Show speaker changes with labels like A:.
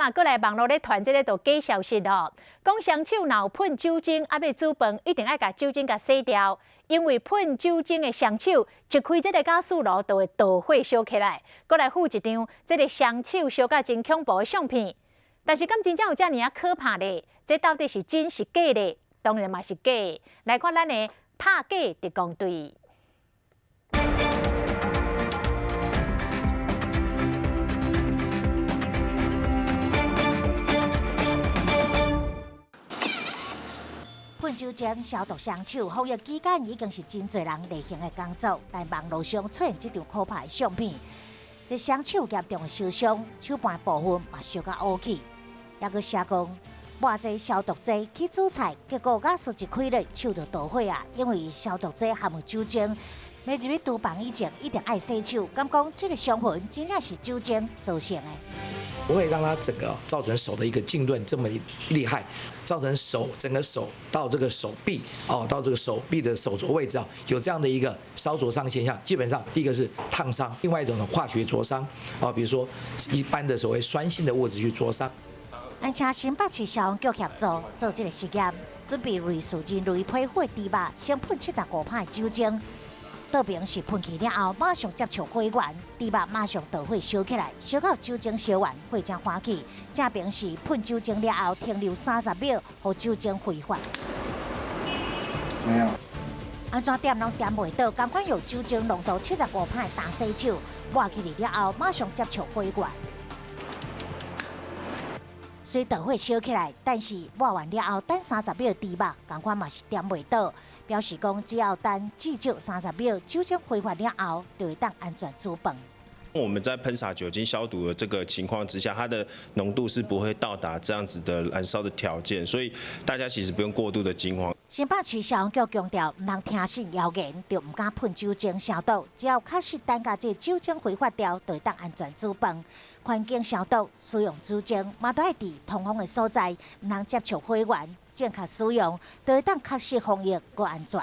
A: 啊，閣來網路咧傳這个就假消息咯。講雙手若有噴酒精，猶未煮飯，一定愛共酒精共洗掉，因為噴酒精的雙手一開這个瓦斯爐就會著火燒起來。閣來附一張這个雙手燒甲真恐怖的相片。但是敢真正有遮爾仔可怕咧？這到底是真是假咧？當然嘛是假。來看咱的拍假特工隊。
B: 噴酒精消毒雙手，防疫期間已經是真濟人例行的工作。但網路上出現這張可怕的相片，這雙手嚴重的燒傷，手臂部分嘛燒甲烏去，猶閣寫講抹這消毒劑去煮菜，結果瓦斯一開咧，手就著火啊！因為消毒劑含有酒精，欲入去廚房以前一定愛洗手。敢講這個傷痕真正是酒精造成的？
C: 不會讓它整個造成手的一個浸潤這麼厲害，造成手整個手到這個手臂哦，到這個手臂的手肘位置啊，有這樣的一個燒灼傷現象。基本上第一個是燙傷，另外一種呢化學灼傷啊，比如說一般的所謂酸性的物質去灼傷。
B: 咱請新北市消防局協助做這個實驗，準備類似人類皮膚的豬肉，先噴75%的酒精。倒爿是噴去了後，馬上接觸火源，豬肉馬上著火燒起來，燒到酒精燒完，火才緩去。正爿是噴酒精了後，停留30秒，予酒精揮發。
D: 沒有。
B: 按怎點攏點袂著，仝款用酒精濃度75%的乾洗手，抹起來了後，馬上接觸火源。雖著火燒起來，但是抹完了後，等三十秒，豬肉仝款嘛是點袂著。表示講，只要等至少三十秒，酒精揮發了後，就會當安全煮飯。
E: 我們在噴灑酒精消毒的這個情況之下，它的濃度是不會到達這樣子的燃燒的條件，所以大家其實不用過度的驚慌。
B: 新北市消防局強調，毋通聽信謠言，就毋敢噴酒精消毒。只要確實等共這酒精揮發掉，就會當安全煮飯。環境消毒使用酒精，嘛都愛佇通風的所在，毋通接觸火源，正確使用，就會當確實防疫閣安全。